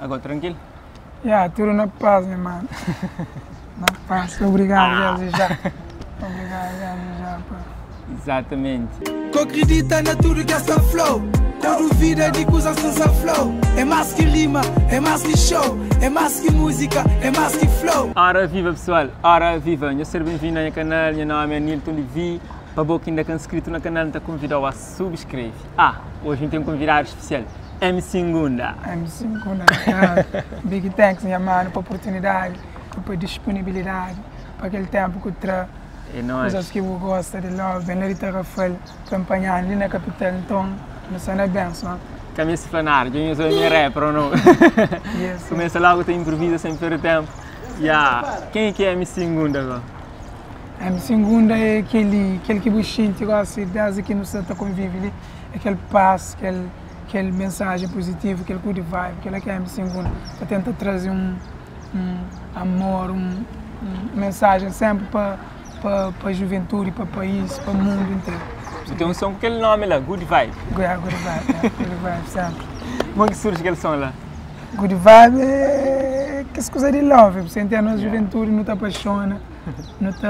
Agora tranquilo? Yeah, tudo na paz, meu mano. Na paz. Obrigado, desde já. Obrigado, desde já, pá. Exatamente. Ko acredita na tudo que essa flow. Ko duvida de coisas que essa flow. É mais que rima, é mais que show. É mais que música, é mais que flow. Ora viva pessoal, ora viva! Nhos ser bem-vindo ao canal, meu nome é Nilton Levi. Para você que ainda não é inscrito no canal, te convido a subscrever. Ah, hoje tem um convidado especial, MC Ngunda. MC Ngunda, cara. Big thanks, minha mano, pela oportunidade, pela disponibilidade, para aquele tempo que eu tra É nóis. Coisas que eu gosto de love, bem lá de Tarrafal, campanhar ali na capital, então, não sei na benção. Caminho se flanar, eu sou minha rapper ou não? Yes, Começa logo, tem improvisa sem perder tempo. Yeah. Quem é que é MC Ngunda agora? MC Ngunda é aquele, aquele que buchinte gosta desde que no Santa convive ali, aquele paz, aquele, aquele mensagem positiva, aquele good vibe, aquele que é MC Ngunda, para tentar trazer um, um amor, um, um mensagem sempre para para para a juventude, para o país, para o mundo inteiro. Tem um som com aquele nome lá, Good Vibe. Yeah, good vibe, yeah, good vibe sempre. Como é que surge aquele som lá? Good vibe é que as coisas de love, você entende? A nossa juventude não te apaixona, não te,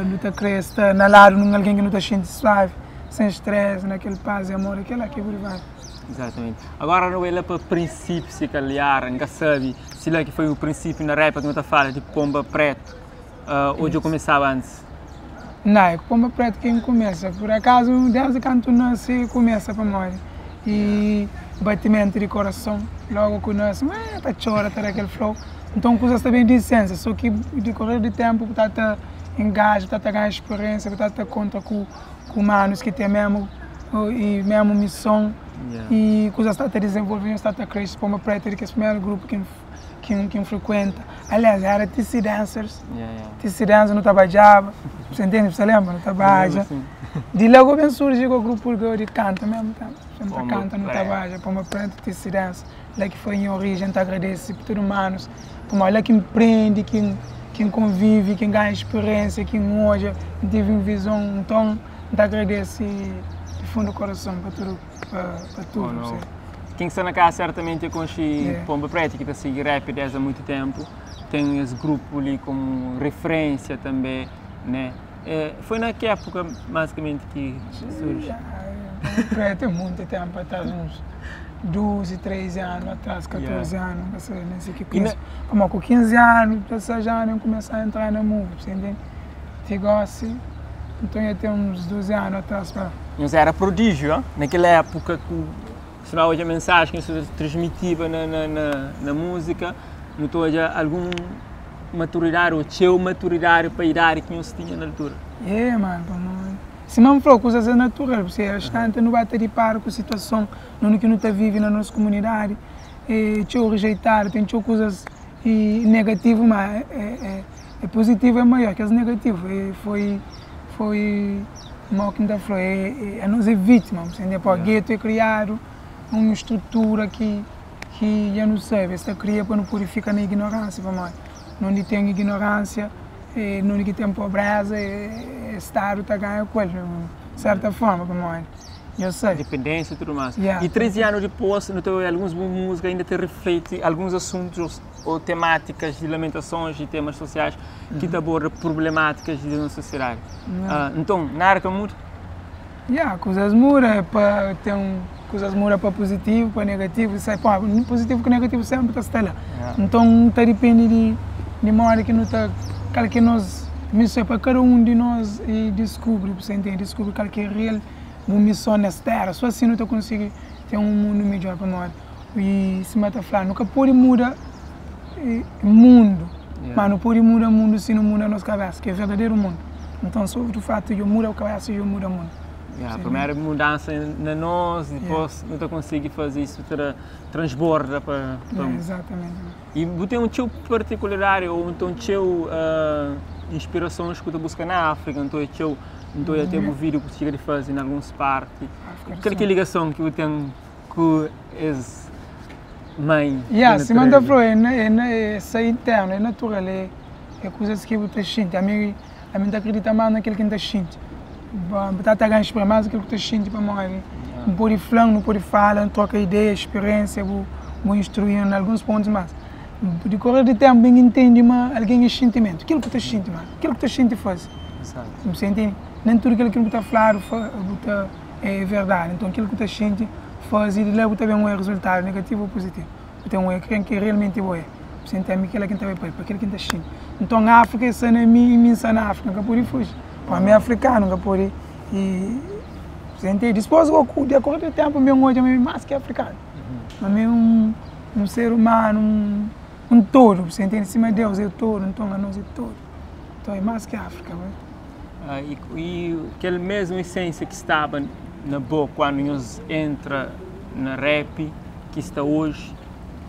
não te cresce, tá na lado de alguém que não te sente suave, sem stress, naquele paz e amor, aquela que é good vibe. Exatamente. Agora não é lá para princípio, se calhar, nunca sabe, se lá que foi o princípio na rap que não tá fala de Pomba Preto, hoje eu começava antes. Não, é que Pomba Preto quem começa, por acaso, desde quando nasce, começa para morrer. E batimento de coração, logo que nasce, ué, tá chora, tá aquele flow. Então, coisas também de essência, só que decorrer do tempo, tá tá engaja, tá tá ganhando experiência, tá tá conta com, com humanos que tem mesmo, e mesmo missão. Yeah. E coisas tá tá desenvolvendo, está tá crescendo, Pomba Preto, que é o primeiro grupo que que que frequenta. Aliás, era TC Dancers. Yeah, yeah. TC Dancers no Tabajaba, você entende? Você lembra? No Tabaja. Sim. De logo bem surge o grupo de canta mesmo, tá? Sempre Pomba canta no Preto. Tabaja, Pomba Preto, TC Dance. Lá que foi em origem, te agradece por tudo humanos. Como lá que empreende, quem, quem convive, quem ganha experiência, quem hoje teve uma visão, então te agradece de fundo do coração para tudo, para, para tudo. Oh, não. sim. Quem está na casa certamente conhece Yeah. Pomba Preta, que está seguindo rap desde há muito tempo. Tem esse grupo ali como referência também, né? É, foi naquela época, basicamente, que surge. Ah, Pomba Preto é muito tempo atrás, uns 12, 13 anos atrás, 14 anos, não sei, nem sei que E na- 15. Como com 15 anos, 16 anos, eu comecei a entrar na movie, você entende? Te gosto, então eu tenho uns 12 anos atrás para. Mas era prodígio, hein? Naquela época que se lá hoje a mensagem que se transmitia na, na, na, na música, não estou já algum maturidade ou tinha maturidade para a idade que não se tinha na altura. É, mano, pô, não. Se não falou, coisas é natural, você às tantas não vai ter de par com a situação no que não está vive na nossa comunidade, é, tinha rejeitado, tem tinha coisas e negativo, mas é, é, é positivo é maior que as negativo. É, foi, foi mal que me falou, é, é, a nós é vítima, você entende? Pô, Yeah. gueto é criado uma estrutura que que já não sabe, essa cria para não purificar na ignorância, vamos lá. Onde tem ignorância, eh, onde que tem pobreza, eh, é, Estado está ganhando com ele, de certa forma, como é. Eu sei. Dependência e tudo mais. Yeah. E 13 anos depois, no teu, algumas músicas ainda te reflete alguns assuntos ou, ou temáticas de lamentações e temas sociais que te abordam problemáticas da nossa sociedade. Ah, então, na área muito, Yeah, coisas muda, para tem um, coisas muda para positivo, para negativo, sai, pô, positivo com negativo sempre está lá. Yeah. Então, tá depende de, de modo que não tá, qual que nós, missão é para cada um de nós e descobre, você entende? Descobre qual que é real uma missão nessa terra. Só assim não tá consegue ter um mundo melhor para nós. E se mata falar, nunca pode mudar eh, mundo, Yeah. mas não pode mudar mundo se não muda a nossa cabeça, que é verdadeiro mundo. Então, só o fato de eu mudar a cabeça, eu mudo o mundo. Yeah, a primeira mudança na nós, depois não te consegui fazer isso, tra, transborda para. para Yeah, exatamente. E você tem um teu particularidade ou então teu inspirações que tu busca na África, então é teu, então eu tenho um vídeo que chega de fazer em algumas partes. África do Qual que é a Sul. ligação que eu tenho com esse mãe? Yeah, da se manda natureza? falou, é, na- é, na- é, isso é interno, é natural, é, é coisas que você sente. A mim, a mim acredita mais naquilo que está sente. Está a ganhar experiência mais aquilo que está sente para morrer. Não pode falar, não pode falar, não troca ideia, experiência, o Bu instrui-m na alguns pontus, mas dikorer di ténpu N intende ma algen é xintimentu. Kel ku ta xinti, mano, kel ku ta xinti faze. Bu sa intende? Nen tudu kel ki bu ta fladu bu ta é verdadi. Nton kel ku ta xinti faze i di la bu ta ben oia rizultadu negativu ô puzitivu. Bu ten oia ken ki realmenti bo é. Bu sa intende? Mi kel-la ki N ta bai pa el, pa kel ki N ta xinti. Nton Áfrika é sta na mi i mi N sta na Áfrika. N ka pode fuji. Pamodi mi é afrikanu, N ka pode i bu sa intende? Dispôs di akordu di ténpu N ben odja ma mi é más ki afrikanu. Ma mi é un ser umanu, un todo, bu sa intende? Sima Deus é todo, nton anos é todo. Nton é más ki Áfrika, bo é. I kel mesmu esensia ki staba na bo kandu nhos entra na rap ki sta oji,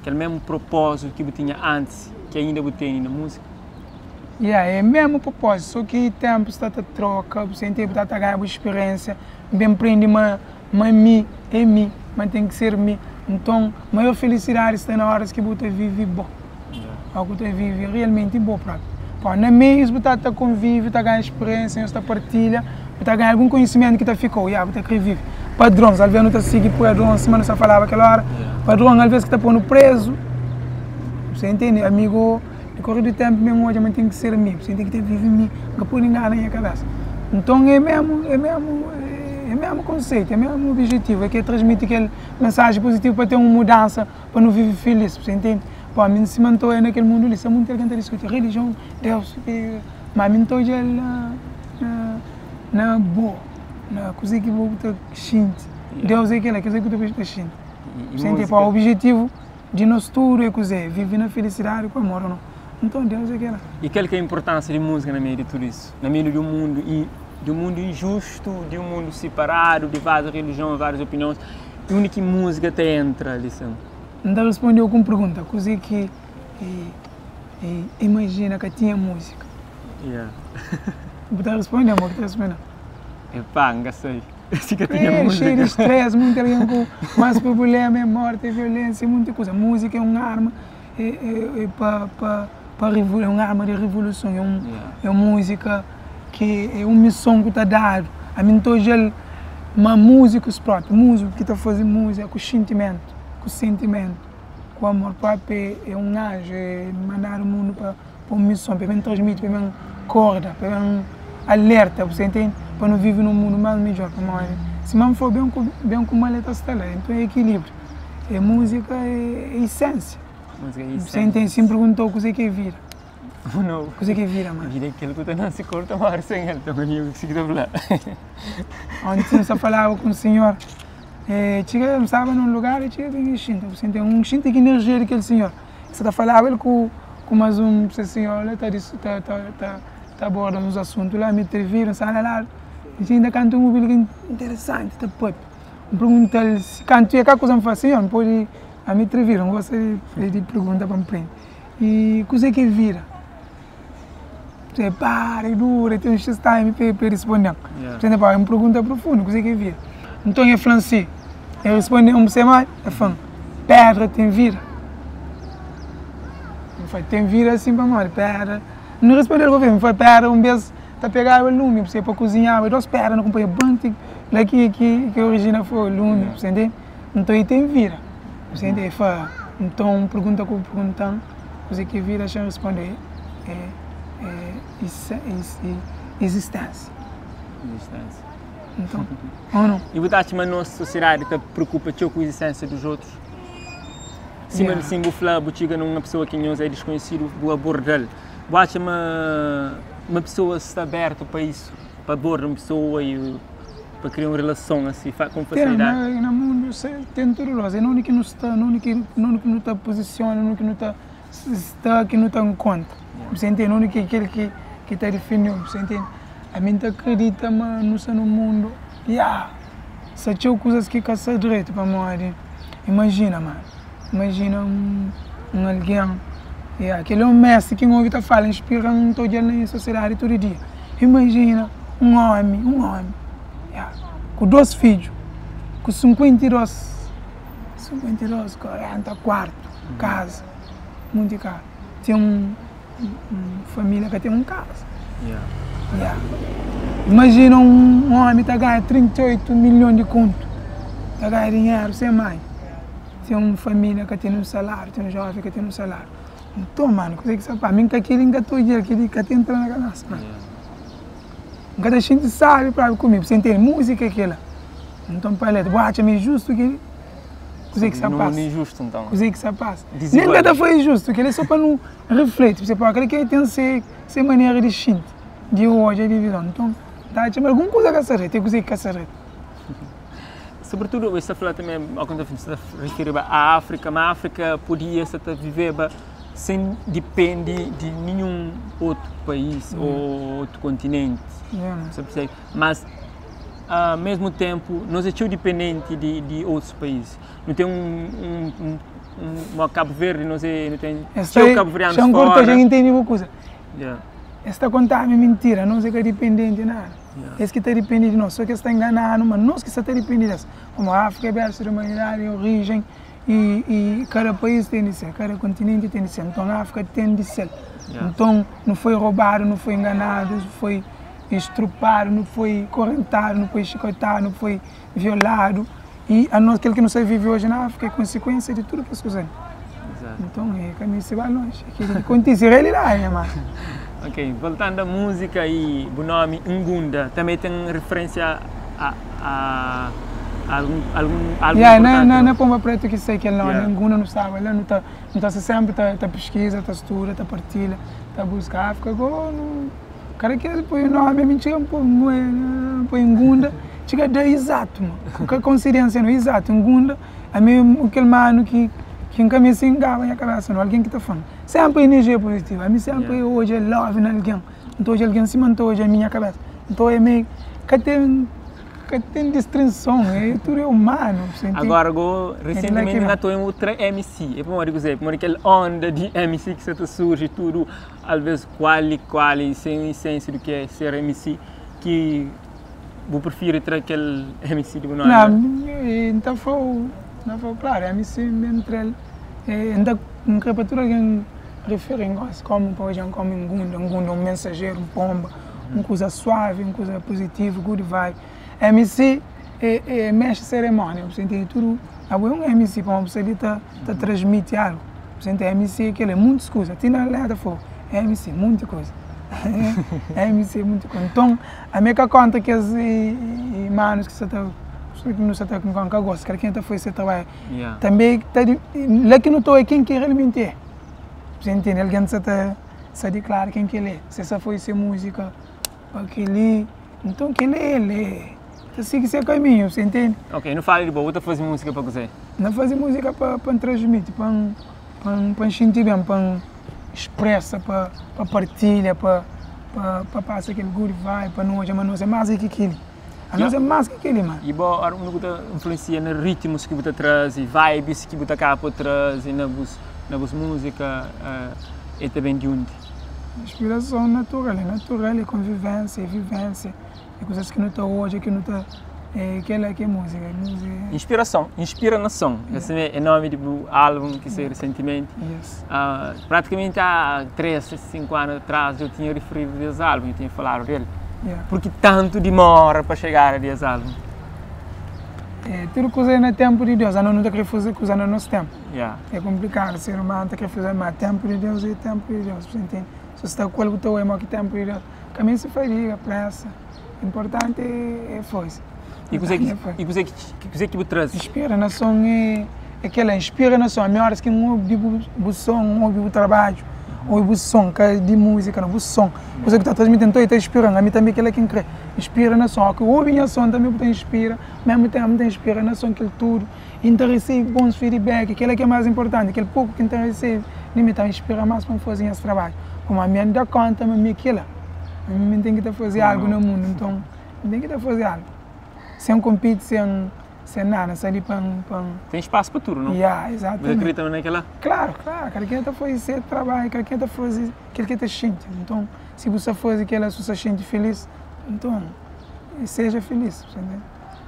kel mesmu propózitu ki bu tinha antis ki ainda bu tene na múzika? Ya, é mesmu propózitu, sô ki ténpu sta ta troka, bu sa intende? Bu ta ta ganha bu spiriénsia, bu ben prende ma Ma mi é mi, ma ten ki ser mi. Nton, maior felisidadi sta na óras ki bu ta vive bo. Óras ki bu ta vive realmenti bo própi. Pô, na meius bu ta ta konvive, ta ganha spiriénsia, nhos ta partilha, bu ta ganha algun konhisimentu ki ta fika-u, ya, bu ta krê vive. Padrons, alvês nu ta sigi padrons, sima nu sta falaba kel óra, padron alvês ki ta pô-nu prézu. Bu sta intende? Amigu, dikóre di ténpu mi N odja ma ten ki ser mi, bu sta intende? Ki ta vive mi, N ka pode ngana nha kabésa. Nton, é mésmu, é mésmu. É mesmu konseitu, é mesmu objetivu, é ke transmiti kel mensaji puzitivu pa ten un mudansa, pa nu vive filis, bu intende? Pô, ami sima N ta odja na kel mundu li, sta munti algen ta diskuti relijion, Deus, ma ami N ta odja-l na, na, na bo, na kuzê ki bo bu ta xinti. Deus é kel-la, kuzê ki bu ta xinti. Bu intende? Pô, objetivu di nos tudu é kuzê? Vive na filisidadi ku amor, ô nau? Nton, Deus é kel-la. I kal ki é inpurtánsia di múzika na meiu di tudu isu? Na meiu di un mundu i. Di un mundu injustu, di un mundu siparadu, di várias relijion, várias opinions, i undi ki múzika ta entra li sin? N ta responde-u ku un pergunta, Kuzê ki imajina ka tinha múzika? Yeah. Bu ta responde-m ô ki ta responde-m? Epá, N ka sai. Si ka tinha múzika. Xeiu di stress, monti algen ku más prubléma, é morti, é violénsia, é monti kuza. Múzika é un arma é pa pa pa é un arma di revoluson, é un é un múzika ki é un mison ku ta dadu. Ami N ta odja-l ma múzikus própi, múziku ki ta faze múzika ku xintimentu, ku sentimentu, ku amor própi é un anju, é mandadu mundu pa pa un mison, pa ben transmiti, pa ben korda, pa ben alerta, bu sa intende? Pa nu vive nun mundu más midjór, pamodi si ma N fla-u ben ku ben ku mal el ta sta la, nton é ekilíbriu. É múzika é isénsia. Múzika é Bu isénsia. intende? Si N pergunta-u kuzê ki é vida, Não. kuzê ki é vida, mano? Vida é kel ku ta nase kor ta móre sen el, ta mania ku si ki ta fla. Onti N sta falaba ku un sinhor, e txiga, N staba nun lugar e txiga ben e xinta, bu sente un xinti ki inerjia di kel sinhor. E sta ta falaba el ku ku mas un se sinhor la ta ta ta ta ta aborda uns asuntu la, mi trividu, N sta la ladu, N xinta kantu N obi algen interesanti ta papia. N pergunta-l si kantu e ka kuza N fla, Sinhor, N pode ami trivida, N gosta di pergunta pa N prende. I kuzê ki é vida? E para, e dura, e ten un xis time pa e risponde-m. É un pergunta profundu, kuzê ki é vida? Nton e fla-m si, e risponde-m un semana, e fla-m, pedra ten vida? N fla, ten vida sin, pamodi pedra. N risponde-l ku N fla, pedra un bes ta pegaba lumi, pa kuzinhaba, dos pedra na kunpanha, banti. La ki ki ki origina foi lumi, bu sente? Nton i ten vida, bu sente? E fla, nton pergunta ku perguntan kuze ki é vida, xan responde é é existensia. Existensia. Nton, ou não? I bu ta atxa ma nos sosiedadi ta preokupa txeu ku existensia dos otus? Sima yeah. Sim bu fla, bu txiga numa pessoa ki nhos é deskonhesidu, bu aborda-l. Bu atxa ma ma pessoas sta abertu pa isu? Pa aborda un pesoa i pa kria un relason asi ku fasilidadi. Ten, na mundu ten tudu los, é na undi ki nu sta, na undi ki nu ta puzisiona, na undi ki nu ta sta ki nu ta nkontra, bu sa intende? Na undi ki kel ki ta difini-u, bu sa intende? Ami N ta kridita ma nu sta nun mundu, ya, sta txeu kuzas ki ka sta dretu pamodi imajina manu, imajina un algen, ya, kel é un mestri ki N obi ta fala, inspira-m, N ta odja-l na sosiedadi tudu dia. Imajina un ómi, un ómi, ya, ku dôs fidju, ku 52, 52, 40 kuartu, kaza, monti kaza, ten un, un família ka ten un kaza. Ya. Imajina un ómi ta ganha 38 milhon di kontu, ta ganha dinheru sen manha. Ten un família ka ten un saláriu, ten un jóven ka ten un saláriu. Nton, manu, kuzê ki sta pa mi? N ka kiri, N ka ta odja-l, kel-li ka ta entra na kabésa, manu. N ka ta xinti sábi própi ku mi, bu sta intende? Múzika é kel-la. Nton, pa letra, bu atxa ma é justu kel-li? Kuzê ki sta pasa? Kuzê ki sta pasa? Nen N ka ta fla é justu, kel-li é sô pa nu rifleti, bu sta pâpia, kada kenha ten se manera di xinti, di odja, di vizon. Nton, N ta atxa ma algun kuza ka sta dretu, é kuzê ki ka sta dretu? Sobretudu bu sta fla tanbe, o ki bu sta rifiriba a Afrika, ma Afrika podia sta ta viveba sen dipende di ninhun otu país o otu kontinenti, mas a mesmu tenpu nos é txeu dipendenti di otus país. Nu ten un un Kabu Verdi nos é nu ten txeu kabuverdianus fora. Es ta konta-nu mintira, nos é ka dipendenti nada. Es ki ta dipende di nos, sô ki es ta ngana-nu, ma nos ki sta ta dipende di es. Pamodi Áfrika é bersu di umanidadi, é orijen i i kada país ten di ser, kada kontinenti ten di ser. Nton Áfrika ten di ser. Nton nu foi robadu, nu foi nganadu, nu foi estrupadu, nu foi korentadu, nu foi xikotadu, nu foi violadu i anos kel ki nu sta vive oji na Áfrika é konsikuensia di tudu kes kuza li. Nton é ka meste ba lonji, é kel ki kontise realidadi nha mano. Ok, voltando a múzika i bu nomi Ngunda tanbe ten referensia a a algun algun algun Ya, na na na Pomba Pretu ki sai kel nomi Ngunda nu staba la nu ta nu ta sta senpri ta ta piskiza ta studa ta partilha ta buska Áfrika go nu Kada kes poi un nomi ami txiga n poi ngunda txiga da izatu ma ka konsidensia no izatu ngunda ami kel manu ki ki n ka meste ngaba nha kabesa no algen ki ta fla-m senpri enerjia pozitiva ami senpri odja love na algen n ta odja algen sima n ta odja ami nha kabesa n ta odja mi ka ten Ka ten distrinson, é tudu é umanu. Agora go, recentemente na tô em outra MC. É pamodi kuzê? Pamodi kel onda di MC ki sa ta surgi tudu, alvês kuali kuali sen essência do que é ser MC, ki bu prifiri tra kel MC di bu nomi? Não, N ta fla-u, N ta fla-u klaru, MC N tra-l, N ta, N kre pa tudu algen rifiri-m gosi komu pa odja-m komu Ngunda, Ngunda un mensajeru, un ponba. Un kuza suavi, un kuza puzitivu, good vibe. MC é mestre serimónia, bu intende? Tudu, abo é un MC pamodi bu sta li ta transmiti algu, bu intende? MC é kel-li, é muntis kuza, ti na letra fla MC, munti kuza, MC é munti kuza. Nton, ami é ka kontra kes manus ki sa ta, ki nu sa ta ka gosta, kada kenha ta faze se trabadju. Tanbe la ki nu ta oja ken ki realmenti é, bu intende? Algen sa ta. Sa diklara ken ki el é, se sa foi se múzika pa kel-li, nton kel-li é el é, ta sigi se kaminhu, você entende? Ok, nu fala di bo, bu ta faze múzika pa kuzê? N ta faze múzika pa pa N transmiti, pa N pa N pa N xinti ben, pa N expresa, pa pa partilha, pa pa pa pasa kel good vibe, pa nu odja ma nos é más di ki kel-li, anos é más ki kel-li, mano. I bo, ora ku bu ta influensia na ritmus ki bu ta traze, vibes ki bu ta kaba pa traze na bus na bus múzika? El ta ben di undi? Inspirason natural é natural, é konvivênsia, é vivênsia, é kuzas ki nu ta odja, ki nu ta, é kel-la ki é múzika, é múzika. Inspirason, Inspira Nason, esse é nome di bu álbum ki sai recentemente. Yes. Praticamente há 3, 5 anos atrás eu tinha referido desse álbum, eu tinha falado dele. Yeah. Por que tanto demora para chegar a desse álbum? É, tudo kuza é na tempo di Deus, anos nu ta kre faze kuza na nos tempo. Yeah. É komplikadu, ser umanu ta kre faze, ma ténpu di Deus é ténpu di Deus, bu ntende? Si bu sta ku el bu ta obi ma ki ténpu di Deus, ka meste fadiga, présa, inportanti é faze. I kuzê ki, i kuzê ki, kuzê ki bu traze? Inspira na son é, é kel-la, inspira na son, ami óras ki N obi bu son, N obi bu trabadju, obi bu son, ka di múzika nau, bu son, kuza ki bu ta transmiti, nton el ta inspira-m, ami tanbe kel-la ki N kre, inspira na son, óki obi nha son tanbe bu ta inspira, mésmu ténpu N ta inspira na son kel tudu. I N ta resebe bons feedback, kel-la ki é más inportanti, kel poku ki N ta resebe di mi ta inspira más pa N faze nhas trabadju. Pamodi ami N da kónta ma mi é kel-la, mi N ten ki ta faze algu na mundu, nton N ten ki ta faze algu, sen konpiti, sen sen nada, N sta li pa N pa N. Ten spasu pa tudu, nau? Ya, izatamenti. Bu ta kridita na kel-la? Klaru, klaru, kada kenha ta faze se trabadju, kada kenha ta faze kel ki el ta xinti. Nton, si bu sta faze kel-la, si bu sta xinti filis, nton seja filis, bu sta ntende?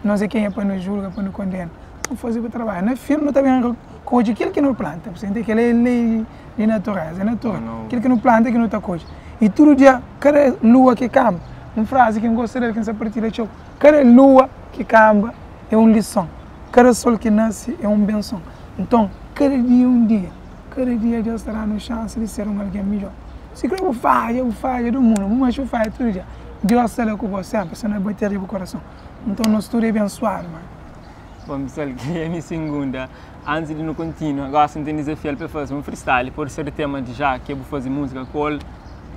Nos é kenha pa nu julga, pa nu kondena? Nu faze bu trabadju. Na fin, nu ta ben kodje kel ki nu planta. Bu ntende? Kel-la é lei di natureza, é natural. Kel ki nu planta ki nu ta kodje. I tudu dia, kada lua ki kanba, un frazi ki N gosta del, ki N sa partilha txeu, kada lua ki kanba é un lison, kada sol ki nase é un benson. Nton, kada dia é un dia. Kada dia Deus ta da-nu xansi di ser un algen midjór. Sikrê bu fadja, bu fadja di mundu, bu manxe bu fadja tudu dia, Deus sta la ku bo sénpri, sta na bate riba bu korason. Nton, nos tudu é bensuadu, mano. Bom pessoal, kel é mi singunda. Antis di nu kontinua, gosi N ten dizafia-l pa el faze un freestyle. Pode ser di tema di já ki bu faze múzika ku el,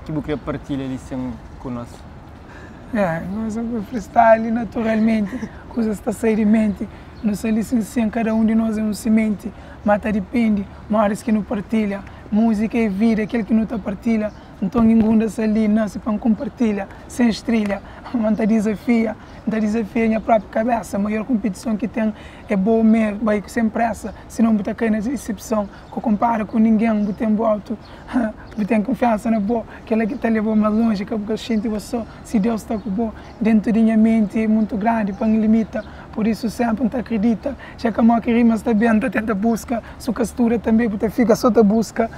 ki bu kre partilha li sin ku nos. Yeah, gosi freestyle naturalmenti, kuzas ta sai di menti. Nu sta li sin sin, kada un di nos é un simenti, ma ta dipende modas ki nu partilha. Múzika é vida, kel ki nu ta partilha. Nton ingunda sta li, nase pa N konpartilha, sen strilha. Ma N ta dizafia, N ta dizafia nha própi kabésa. Maior konpitison ki ten é bo mê, bai sen présa, sinon bu ta kai na disepson. Ka konpara ku ningen, bu ten bu autu, bu ten kunfiansa na bo. Kel-la ki ta leba-u más lonji, ka bu ka xinti bo sô, si Deus sta ku bo. Dentu di nha menti é mutu grandi pa N limita, pur isu sénpri N ta kridita. Txeka mó ki rimas ta ben, N ta tenta buska. Su ka studa tanbe bu ta fika so ta buska.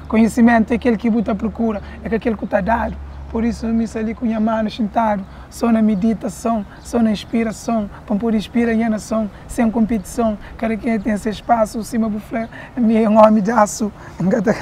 Konhisimentu é kel ki bu ta prokura, é ka kel ku ta dadu. Pur isu mi sta li ku nha manu xintadu, so na miditason, so na inspirason, pa N pode inspira nha nason, sen konpitison. Kada kenha ten se spasu, sima bu fla, mi é un omi di asu, N ka ta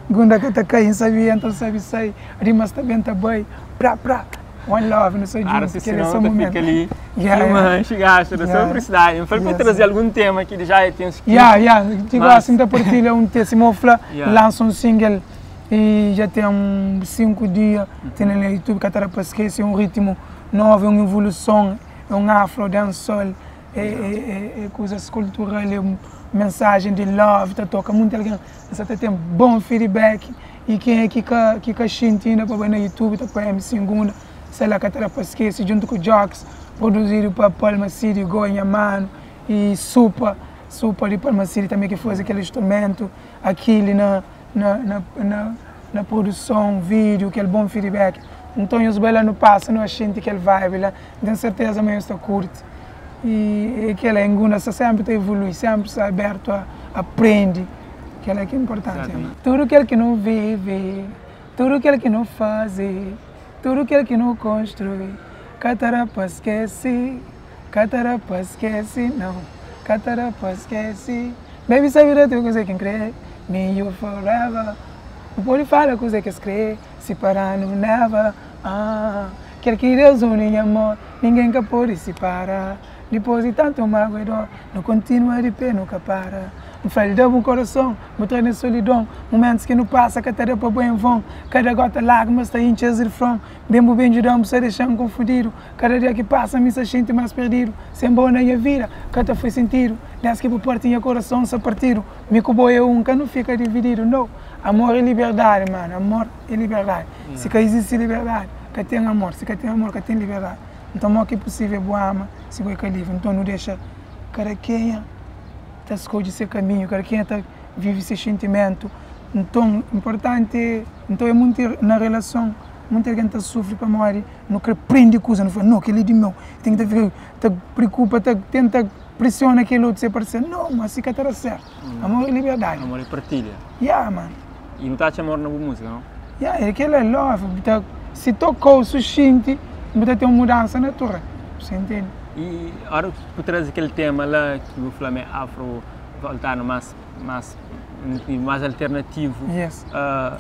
gunda ka ta kai, N sabia nton sabi sai, rimas ta ben ta bai, pra pra. One love, nu sta Claro, djuntu, si kel é senão só ta momentu. fika li Yeah, sima yeah. xigaste da sua Yeah. felicidade. N fala pa Yes. trazer algum tema ki já é tem escrito. Yeah, yeah. Ti Mas- gosi N ta partilha un te, sima u fla, Yeah. lansa un single e dja ten 5 dia, ten na YouTube, ka ta da pa skese, é un ritmu novu, é un evoluson, é un afro dancehall, é, é, é, é kuzas kultural, é un mensajen di love, ta toka munti algen, N sa ta ten bon feedback e kenha ki ka ki ka xinti inda pa bai na YouTube ta poi MC Ngunda, Sei la ka ta da pa skese djuntu ku Jocks, produzidu pa Palma City Go nha manu e Supa, Supa di Palma City tanbe ki faze kel instrumentu, Akili na na na na na produson, video, kel bon feedback. Nton nhos bai la nu pasa nu xinti kel vibe la, N ten serteza ma nhos ta kurti e e kela, Ngunda sta senpri ta evolui, senpri sta abertu a aprende, kela ki é inportanti. Tudu kel ki nu vive, tudu kel ki nu faze. Tudu kel ki nu konstrui ka ta da pa skese, ka ta da pa skese, nau, ka ta da pa skese. Baby sabe dretu kuzê ki N krê, me you forever. Bu pode fala kuzê ki es krê, sipara-nu never, ah. Kel ki Deus uni nha amor, ningen ka pode sipara. Dipôs di tantu mágua i dór, nu kontinua di pé, nu ka para. N fla-l, Da bu korason, bu tra nes solidon. Mumentus ki nu pasa ka ta da pa bai en von. Kada góta lágrimas ta intxi es rifron. Ben bu ben djuda-m, bu sta dexa-m konfundidu. Kada dia ki pasa mi sta xinti más perdidu. Sen bo na nha vida ka ta fai sintidu. Dés ki bu parti nha korason sta partidu. Mi ku bo é un, ka nu fika divididu, no. Amor é liberdadi, manu, amor é liberdadi. Si ka izisti liberdadi, ka ten amor. Si ka ten amor, ka ten liberdadi. Nton mo ki pusível bu ama si bo é ka livri? Nton nu dexa kada kenha ta skodje se kaminhu, kada kenha ta vive se xintimentu. Nton inportanti é, nton é munti na relason, munti algen ta sufri pamodi nu kre prende kuza, nu fla no kel-li é di meu, ten ki ta fika ta prikupa, ta tenta presiona kel otu se parseru, no ma si ka ta da sertu. Amor é liberdadi. Amor é partilha. Ya man. I nu ta atxa amor na bu múzika, no? Ya, é kel é love, bu ta, si tokau, su xinti, bu ta ten un mudansa natural, bu intende? I ora ki bu traze kel tema la ki bu fla ma é afro voltadu más, más, más alternativu. Yes,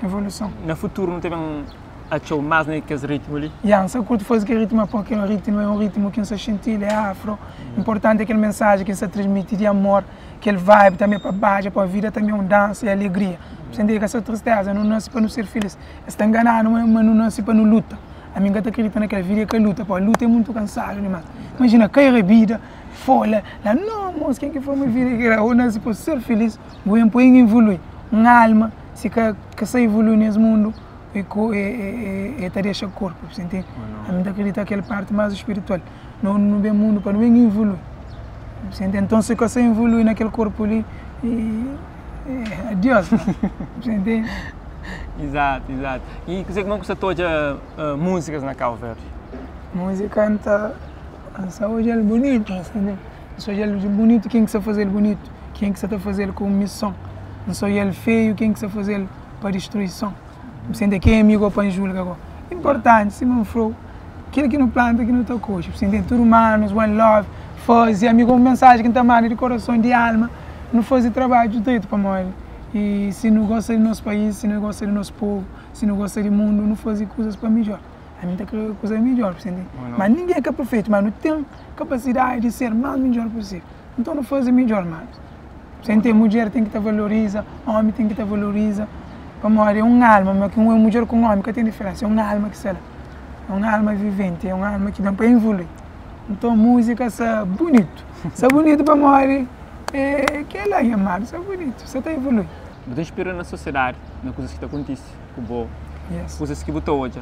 evoluson. Na futuru nu ta ben atxau más na kes ritmu li? Ya, N sa kurti faze kel ritmu pamodi kel ritmu é un ritmu ki N sa xinti-l, é afro. Inportanti é kel mensaji ki N sa transmiti di amor. Kel vibe tanbe pa badja, pa vida tanbe é un dansa e alegria. Sen di ka so tristeza, nu nasi pa nu ser filis. Es ta ngananu ma nu nasi pa nu luta. Ami N ka ta kridita na kel vida é ka luta, pabia luta é muntu kansadu dimas. Imajina kai rabida, fola la, no mos ken ki fla ma vida é kila? Bu nasi pa ser filis, bu ben pa involui. Un alma si ka sa ivolui nes mundu e ta dexa korpu, bu ntende? Ami N ta kridita kel parti mas spiritual. No nu ben mundu pa nu ben involui. Você entende? Então se você evolui naquele corpo ali, e, e adiós. Você entende? Exato, exato. E como é que você toca músicas na Cabo Verde? Música anta só hoje é bonito, entende? Só ele bonito, quem que sabe fazer bonito, quem que sabe fazer com missão. Não só ele feio, quem que sabe fazer para destruição. Você entende? Quem é amigo para julgar agora? Importante, se não for Kel ki nu planta ki nu ta kodje. Bu sta intende? Tudu manos, one love, faze amigo un mensagem ki N ta manda di korason, di alma. nu faze trabadju dretu pamodi e si nu gosta di nos país, si nu gosta di nos povu, si nu gosta di mundu, nu faze kuzas pa midjor. Ami ta kre kuza midjor, bu ntende? Ma ningen é ka perfeitu, ma nu ten kapasidadi di ser más midjor pusível. Nton nu faze midjor, manos. Bu ntende? Mudjer ten ki ta valoriza, ómi ten ki ta valoriza, pamodi é un alma, ma ki un mudjer ku un ómi ka ten diferensa, é un alma ki sta la, é un alma viventi, é un alma ki ben pa evolui. Nton múzika sta bunitu, sta bunitu pamodi é kel-la nha manu, sta bunitu, sta ta evolui. Bu ta inspira na sosiedadi, na kuzas ki ta kontise ku bo, kuzas ki bu ta odja.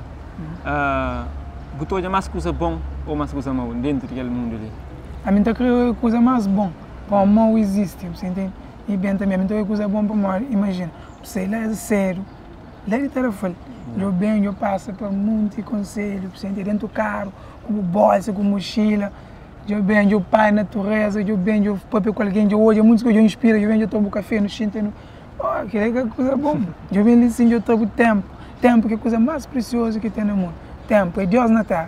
Bu ta odja más kuza bon ô más kuza mau déntu di kel mundu li? Ami N ta krê kuza más bon, pamodi mau izisti, bu sta intende? I ben tanbê, ami N ta odja kuza bon pamodi, imajina, bu sai la sédu, la di Tarrafal, djo ben, djo pasa pa monti konselhu, bu sta intende? Déntu karu, ku bu bolsa, ku muxila, djo ben, djo pai natureza, djo ben, djo papia ku algen, djo odja muntis kuza, djo inspira, djo ben, djo toma bu kafé, nu xinta, nu, oh, kel-la é ka kuza bon. Djo ben li sin, djo tra bu ténpu, ténpu ki é kuza más presiozu ki ten na mundu, ténpu é Deus na téra,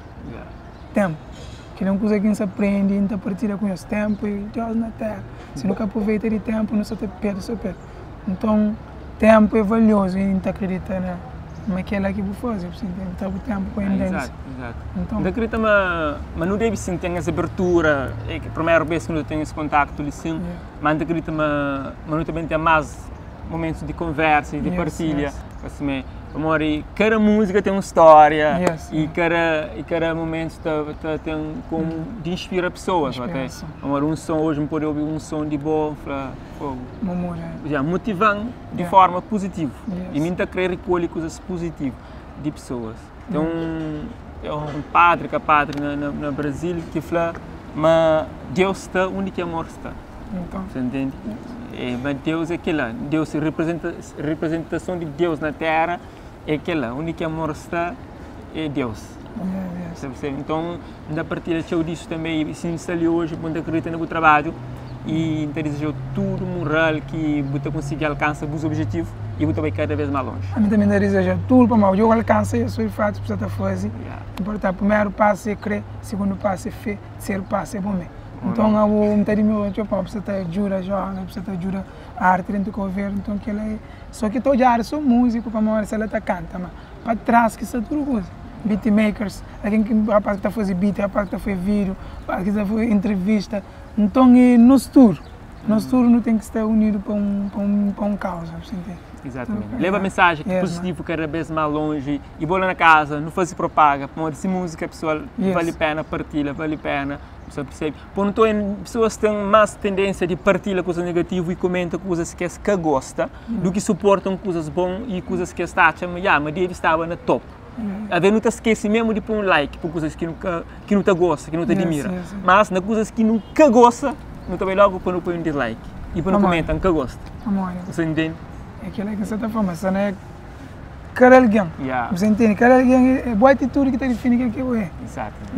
ténpu, kel-la é un kuza ki N sta prende i N ta partilha ku nhos, ténpu é Deus na téra, si nu ka aproveita di ténpu nu sta ta perde so perde. Nton, ténpu é valiozu i N ta kridita na ma kel-la ki bu faze, bu ta tra bu ténpu pa inda. Izatu. N ta kridita ma nu debe sin ten es abertura, é primeru bes ki nu ta ten es kontaktu li sin, ma N ta kridita ma nu ta ben ten más momentus di konversa i di partilha, pa pamodi kada múzika ten un stória i kada momentu ta ten komu di inspira pesoas, pamodi un son, oji N pode obi un son di bo, N fla, Fogo. Ya, motivan di forma puzitivu. I mi N ta kre rikolhe kuzas puzitivu di pesoas. Ten un, un padri, ka padri, na, na, na Brazil ki fla ma Deus sta undi ki amor sta. Então. Você entende? É, ma Deus é kel-la. Deus, representa, representason di Deus na Téra é kel-la. Undi ki amor sta, é Deus. Yes. Você percebe? Então, N ta partilha txeu disso também e si N sta li oji, bu ta akredita na bu trabadju e N ta dizeja-u tudu mural ki bu ta konsigi alkansa bus objetivu e bu ta bai kada bes más lonji. Ami tanbe N ta dizeja tudu pa mau djogu alkansa es soi fatus bu sa ta faze. Inporta primeru pasu é kre, sigundu pasu é fe, terseru pasu é bo me. Nton abo N ta admira-u txeu pamodi bu sa ta djuda joven, bu sa ta djuda arti dentu Kau Verdi, nton kila é so ki ta odjadu so múziku pamodi se la ta kanta ma pa tras ki sta tudu kuza. Beatmakers, algen ki rapaz ki ta faze beat, rapaz ki ta faze vídeo, rapaz ki ta faze entrevista. Nton é nos tudu, nos tudu nu ten ki sta unidu pa un pa un pa un kauza, bu sta intende? Exatamente. Leba mensajen ki positivu kada bes más lonji i bo la na kaza nu faze propaga pamodi si múzika pesoal vali pena partilha, vali pena, bu sta persebe? Pô nu ta oia pesoas ten más tendénsia di partilha kuzas negativu i komenta kuzas ki es ka gosta du ki suporta un kuzas bon i kuzas ki es ta atxa ma ya ma debe staba na topu. Aves nu ta skese mésmu di poi un like pa kuzas ki nu ka ki nu ta gosta, ki nu ta dimira. Mas na kuzas ki nu ka gosta, nu ta bai lógu pa nu poi un dislike i pa nu komenta N ka gosta. Bu sta intende? É kel-la ki N sta ta fla, ma sta na kada algen. Bu sta intende? Kada algen é bu atitudi ki ta difini kel ki bu é.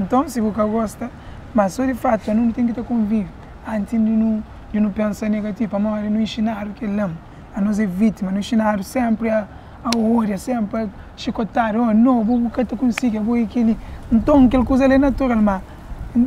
Nton, si bu ka gosta, ma sô di fatu nu ten ki ta konvive antis di nu pensa negativu, pamodi nu inxinadu kel-la. Anos é vítima, nu inxinadu sénpri a ôdia, sénpri a xikotadu, oh no, bo bu ka ta konsigi, abo é kel-li. Nton, kel kuza li é natural, má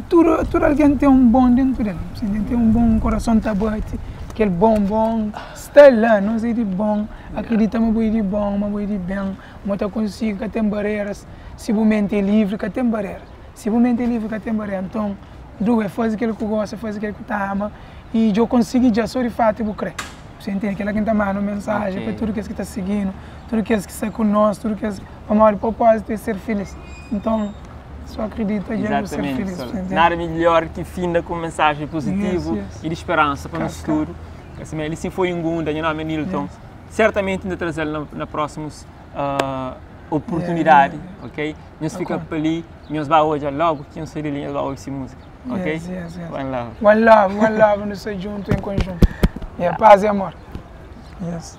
tudu tudu algen ten un bon déntu di el, ten un bon korason ta bati, kel bon bon sta la, nos é di bon, akridita ma bo é di bon, ma bo é di ben, ma bo ta konsigi, ka ten bareras, si bu menti é livri, ka ten bareras, si bu menti é livri ka ten barera. Nton, dua é faze kel ku gosta, faze kel ku ta ama i dja bu konsigi dja, sô di fatu bu krê. Você entende? Kel-la ki N ta manda un mensajen pa tudu kes ki ta sigi-nu, tudu kes ki sta ku nos, tudu kes, pamodi propózitu é ser filís. Nton, sô akridita dja bu ser filís. Exatamente. Nada midjor ki finda ku un mensajen puzitivu i di speransa pa nos tudu. Asi mé, li sin foi Ngunda, nha nomi é Nilton. Sertamenti N ta traze-l na prósimus oportunidadi, ok? Nhos fika pa li, nhos ba odja logu ki nhos sai di li, nhos ba obi si múzika. Ok? Yes, yes, yes. One love. One love, one love, nu sta djuntu em konjuntu. Yeah, paz e amor. Yes.